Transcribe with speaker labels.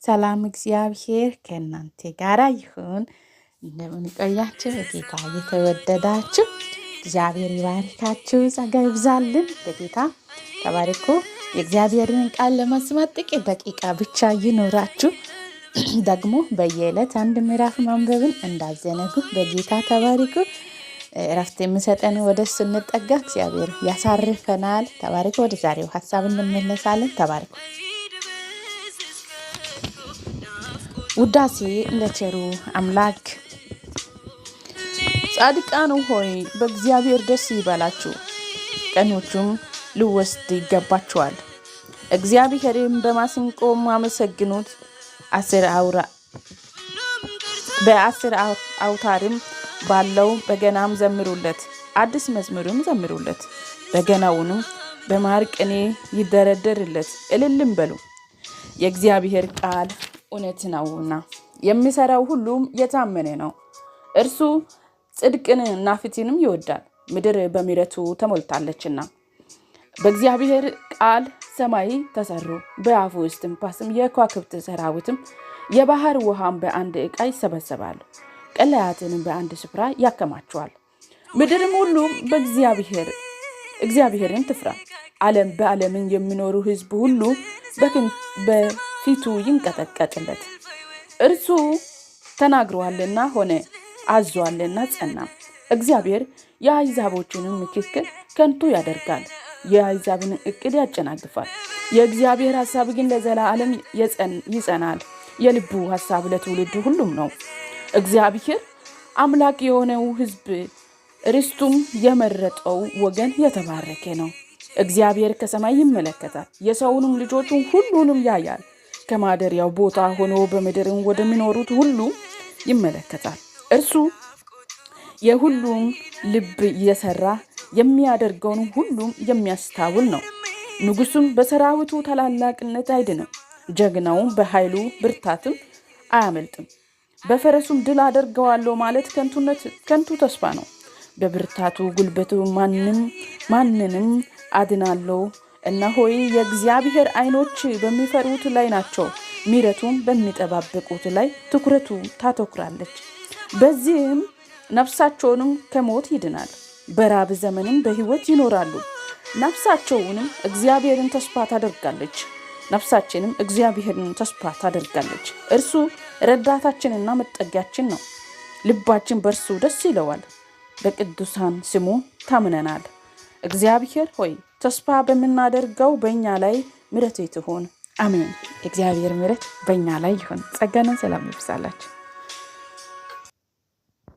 Speaker 1: ሰላም እግዚአብሔር ከእናንተ ጋር ይሁን። እንደምን ቆያችሁ? በጌታ እየተወደዳችሁ እግዚአብሔር ይባርካችሁ፣ ጸጋ ይብዛልን። በጌታ ተባርኩ። የእግዚአብሔርን ቃል ለመስማት ጥቂት ደቂቃ ብቻ ይኖራችሁ። ደግሞ በየዕለት አንድ ምዕራፍ ማንበብን እንዳዘነጉ። በጌታ ተባርኩ። እረፍት የሚሰጠን ወደ እሱ እንጠጋ፣ እግዚአብሔር ያሳርፈናል። ተባርኩ። ወደ ዛሬው ሀሳብ እንመለሳለን። ተባርኩ። ውዳሴ ለቸሩ አምላክ። ጻድቃኑ ሆይ በእግዚአብሔር ደስ ይበላችሁ፣ ቀኖቹም ልወስድ ይገባችኋል። እግዚአብሔርን በማሲንቆ አመሰግኑት፣ በ10 አውታርም ባለው በገናም ዘምሩለት፣ አዲስ መዝሙርም ዘምሩለት። በገናውንም በማር ቅኔ ይደረደርለት፣ እልልም በሉ። የእግዚአብሔር ቃል እውነት ነውና የሚሰራው ሁሉም የታመነ ነው። እርሱ ጽድቅንና ፍትሕንም ይወዳል፣ ምድር በምሕረቱ ተሞልታለችና። በእግዚአብሔር ቃል ሰማይ ተሰሩ፣ በአፉ እስትንፋስም የከዋክብት ሰራዊትም። የባህር ውሃም በአንድ ዕቃ ይሰበሰባሉ፣ ቀላያትንም በአንድ ስፍራ ያከማቸዋል። ምድርም ሁሉ በእግዚአብሔር እግዚአብሔርን ትፍራ። ዓለም በዓለምን የሚኖሩ ሕዝብ ሁሉ በፊቱ ይንቀጠቀጥለት። እርሱ ተናግሯልና ሆነ፣ አዟልና ጸና። እግዚአብሔር የአሕዛቦችንም ምክክር ከንቱ ያደርጋል፣ የአሕዛብን እቅድ ያጨናግፋል። የእግዚአብሔር ሐሳብ ግን ለዘላለም ይጸናል፣ የልቡ ሐሳብ ለትውልዱ ሁሉም ነው። እግዚአብሔር አምላክ የሆነው ሕዝብ ርስቱም የመረጠው ወገን የተባረከ ነው። እግዚአብሔር ከሰማይ ይመለከታል፣ የሰውንም ልጆቹን ሁሉንም ያያል። ከማደሪያው ቦታ ሆኖ በምድርም ወደሚኖሩት ሁሉ ይመለከታል። እርሱ የሁሉም ልብ እየሰራ የሚያደርገውን ሁሉም የሚያስታውል ነው። ንጉሡም በሰራዊቱ ታላላቅነት አይድንም፣ ጀግናውም በኃይሉ ብርታትም አያመልጥም። በፈረሱም ድል አደርገዋለሁ ማለት ከንቱ ተስፋ ነው። በብርታቱ ጉልበቱ ማንንም አድናለሁ። እነሆ የእግዚአብሔር ዓይኖች በሚፈሩት ላይ ናቸው፣ ምሕረቱም በሚጠባበቁት ላይ ትኩረቱ ታተኩራለች። በዚህም ነፍሳቸውንም ከሞት ይድናል፣ በራብ ዘመንም በሕይወት ይኖራሉ። ነፍሳቸውንም እግዚአብሔርን ተስፋ ታደርጋለች። ነፍሳችንም እግዚአብሔርን ተስፋ ታደርጋለች። እርሱ ረዳታችንና መጠጊያችን ነው። ልባችን በእርሱ ደስ ይለዋል። በቅዱሳን ስሙ ታምነናል። እግዚአብሔር ሆይ ተስፋ በምናደርገው በእኛ ላይ ምሕረትህ ትሁን። አሜን። የእግዚአብሔር ምሕረት በእኛ ላይ ይሁን። ጸጋና ሰላም ይብዛላችሁ።